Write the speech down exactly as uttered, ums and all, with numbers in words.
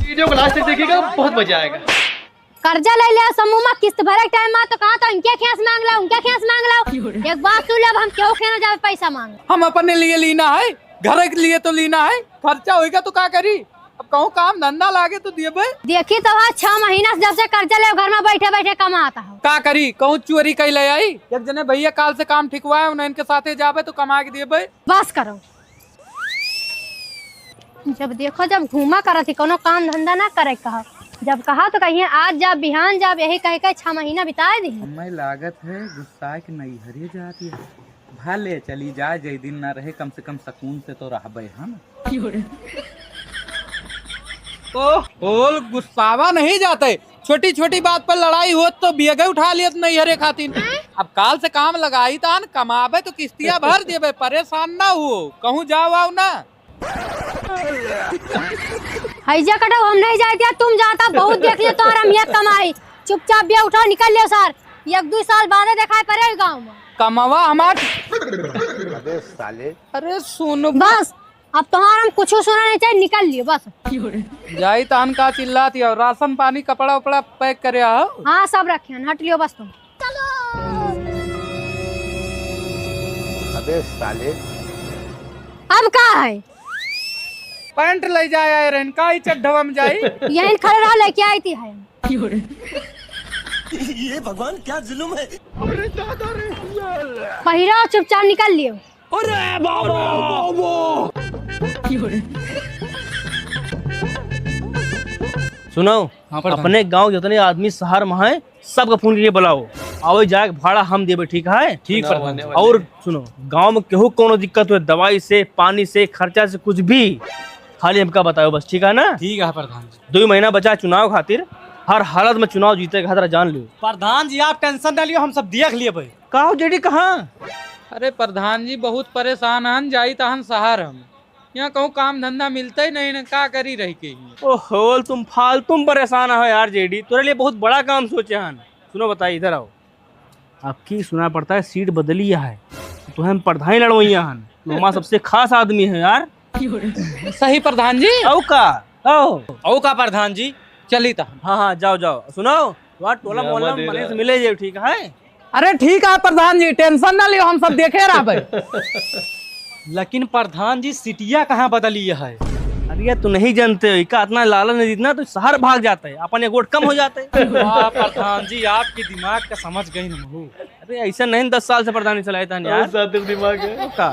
वीडियो को लास्ट तक देखिएगा, बहुत मजा आएगा। कर्जा ले ले समूह में किस्त भरे के टाइम में तो कहा था इनके खेस मांग लो, उनके खेस मांग लो। एक बात सुन ले, अब हम केहू के ना जावे पैसा मांग। हम अपने लिए लीना है, घर के लिए तो लीना है, खर्चा होइगा तो का करी? अब कहूँ काम धंधा लागे तो देबे। देखी तो हाँ, छह महीना से जब से कर्जा ले घर में बैठे बैठे कमाता हो। का करी, कहूँ चोरी कइ ले आई। एक जने भैया काल से काम ठिकवाए, उन्हें इनके साथे जाबे तो कमा के देबे। बस करो, जब देखो जब घूमा करत ही, कोनो काम धंधा ना करे कहा। जब कहा तो कहिए आज जा बिहान जा, यही कह के छह महीना बिताए दी। हमें लागत है गुस्सा के नैहरे जाती है। भले चली जाए, जय दिन ना रहे, कम से कम सुकून से तो रहबे हम। ओह, ओल गुस्सावा नहीं जाते। छोटी छोटी बात पर लड़ाई होत तो बियगे उठा लियत नैहरे खातिर। अब काल से काम लगाई तान, कमाबे तो किस्तिया भर देबे, परेशान ना हो, कहूँ जाओ आओ ना। हैजा कटो, हम नहीं जाए दिया, तुम जाता, बहुत देख लिया तोहर हम ये कमाई। चुपचाप बिया उठाओ, निकल लियो सार, एक दो साल बाद देखाई पड़े गाँव में। कमावा हमार। अबे साले। अरे सुन। बस, अब तोहार हम कुछ सुना नहीं चाहिए, निकल लियो बस। जाई तहन का चिल्लात हो, राशन पानी कपड़ा उपड़ा पैक करे आओ। हाँ सब रखे हैं, हट लियो बस तुम। अबे साले। अब का है? पैंट ले जाए आए रहन, का ई चड्ढवा में जाई? यहीं खड़े रहो, लेके आई थी है। ये भगवान क्या जुल्म है। पहिरा चुपचाप निकल लियो। अरे बाबा, बाबा। सुनो, हाँ, प्रधान। अपने गांव जितने आदमी शहर में हैं, सबका फोन करके बुलाओ। आवे जाए के भाड़ा हम देबे, ठीक है? ठीक, प्रधान जी। और सुनो, गांव में केहू कोनो दिक्कत हुए, दवाई से, पानी से, खर्चा से, कुछ भी, खाली हमका बताओ बस, ठीक है ना? ठीक है प्रधान जी। दो महीना बचा चुनाव खातिर, हर हालत में चुनाव जीते के खतरा जान लियो। प्रधान जी, आप टेंशन ना लियो, हम सब देख लियो भाई। का हो जेडी, कहाँ? अरे प्रधान जी, बहुत परेशान हन, जाई तहन शहर हम। यहाँ कहूँ काम धंधा मिलते ही नहीं न, का करी रह के ही। ओहो, तुम फालतू में परेशान हो यार जेडी, तोरे लिए बहुत बड़ा काम सोचे हन। सुनो बताई, इधर आओ। आपकी सुना पड़ता है सीट बदली है, तो हम प्रधान लड़वैया हन, तो हमारा सबसे खास आदमी है यार। सही प्रधान जी। औ का? औ। औ का प्रधान जी? चली त। हाँ, हाँ, जाओ, जाओ। सुनो, वहाँ टोला मोहल्ला में मने से मिले जाओ, ठीक है? अरे ठीक है प्रधान जी, टेंशन ना लियो, हम सब देखे रहबे। लेकिन प्रधान जी, सिटिया कहाँ बदली है? अरे तू नहीं जानते हो, इका इतना लालच नहीं, जितना तू शहर भाग जाता है, अपन एक वोट कम हो जाता है। वाह प्रधान जी, आपके दिमाग का समझ गई हम हो। अरे ऐसा नहीं, दस साल से प्रधानी चलाए था यार। सात दिमाग है। का?